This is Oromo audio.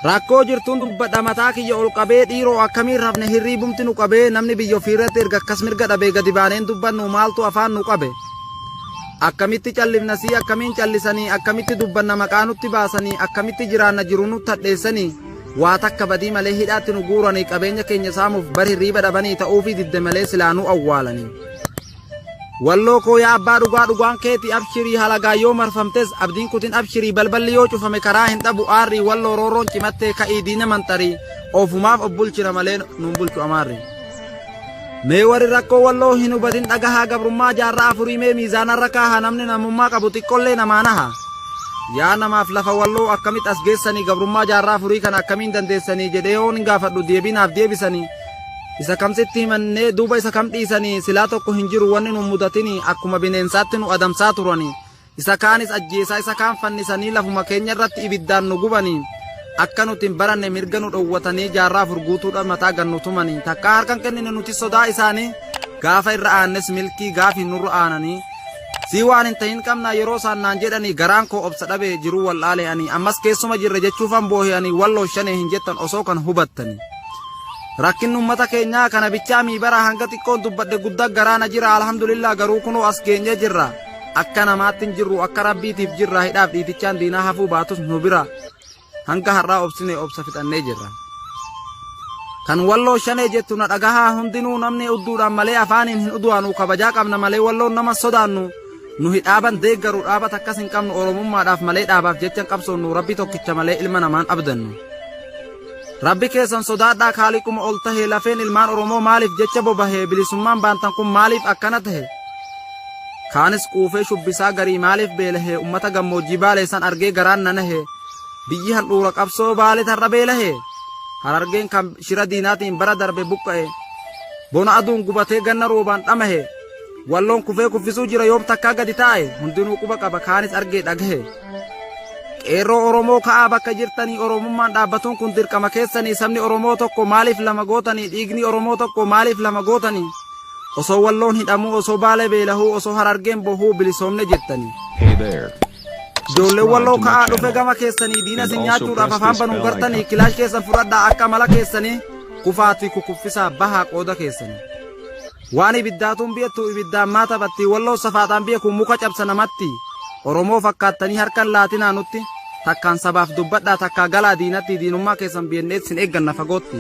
Rakkoo jirtuun dubbadha mataa kiyya ol qabee, dhiiroo akkamiin rafne hirriibumti nu qabee, namni biyya ofiirratti erga akkas mirga dhabee gadi baaneen dubbannu maaltu afaan nu qabe? Akkamitti callifna sii akkamiin callisanii, akkamitti dubbanna maqaa nutti baasanii, akkamitti jiraanna jiru nutti hadheessanii, waa takka badii malee hidhaatti nu guuranii, qabeenya keenya saamuuf bar hirriiba dhabanii, ta'uufii didde malee silaa nu awwaalanii. Walloo koo yaa abbaa dhugaa, dhugaan keeti abshirii, halagaa yoo marfamtes abdiin kutin abshirii, balballi yoo cufame karaa hin dhabu aarrii, walloo roorroon cimattee ka'ii diina manxarii, ofumaaf of bulchina malee nuun bulchu amaarri. Mee warri rakkoo walloo hin hubatin dhagahaa, gabrummaa jaarraa afurii mee miizaanarra kaaha, namni namummaa qabu xiqqollee namaa naha. Yaa namaaf lafa walloo akkamitti as geessanii, gabrummaa jaarraa afurii kana akkamiin dandeessanii jedhee yoon hin gaafadhu deebii naaf deebisanii. Isa kam sitti himannee duuba isa kam dhiisanii, silaa tokko hin jiru wanni nu mudatini, akkuma bineensaatti nu adamsaa turanii. Isa kaanis ajjeesaa isa kaan fannisanii, lafuma keenya irratti ibiddaan nu gubanii. Akka nuti hin baranne mirga nu dhowwatanii, jaarraa afur guutuudha mataa gad nu tumanii. Takkaa harkan kennine nuti sodaa isaanii, gaafa irra aannes milkii gaafi nurra aananii. Sii waan hin tahin qabna yeroo isaan naan jedhanii, garaan koo obsa dhabe jiruu wal'aale ani, ammas keessuma jirra jechuufan boohe ani, walloo shanee hin jettan osoo kan hubattanii. Rakkinni uummata keenyaa kana bichaa mii bara hanga xiqqoon dubbadhe guddaa garaa na jira, alhamdulillah garuu kunoo as geenyee jirra. Akka namaatti hin jirru, akka rabbiitiif jirra, hidhaaf dhiitichaan diinaa hafuu baatus nu bira hanga har'aa obsine obsa fixannee jirra. Kan walloo shanee jettu na dhagahaa hundinuu, namni udduudhaan malee afaaniin hin udu'anu, kabajaa qabna malee walloon nama sodaannu, nuhi dhaaban deeggaru dhaaba takkas hin qabnu, oromummaadhaaf malee dhaabaaf jecha hin qabsoonnu, rabbi tokkicha malee ilma namaan abdannu. Rabbi keessan sodaadhaa kaaliquma ol tahe, lafeen ilmaan Oromoo maaliif jecha bobahe, bilisummaan baantan kun maaliif akkana tahe? Kaanis quufee shubbisaa garii maaliif beelahe, ummata gammoojjii baalee san argee garaan na nahe, biyyi handhuura qabsoo baale tarra beelahe, harargeen kan shira diinaatiin bara darbe buqqa'e, bona aduun gubatee ganna roobaan dhamahe, walloon kufee kuffisuu jira yoom takkaa gadi taa'e, hundinuu quba qaba kaanis argee dhagahe. Qeerroo Oromoo ka'aa bakka jirtanii, Oromummaan dhaabbatuun kun dirqama keessanii, sabni Oromoo tokko maaliif lama gootanii, dhiigni Oromoo tokko maaliif lama gootanii, osoo walloon hidhamuu, osoo baalee beelahuu, osoo harargeen bohuu bilisoomne jettanii. Hey there. Ijoolleen walloo Subscribe to my ka'aa dhufe channel. gama keessanii diina And sin also nyaachuudhaaf press afaan this banuun bell gartanii icon. kilaash keessan fudhadhaa akka mala keessanii kufaatii kukuffisaa bahaa qooda keessanii. Waan ibiddaatuun beektu ibiddaan maa taphatti, walloo safaaxaan beeku muka cabsa namatti, Oromoo fakkaattanii harkan laatinaa nutti, takkaan sabaaf dubbadhaa takkaa galaa diinatti, diinummaa keessan beeknee sin eegganna fagootti.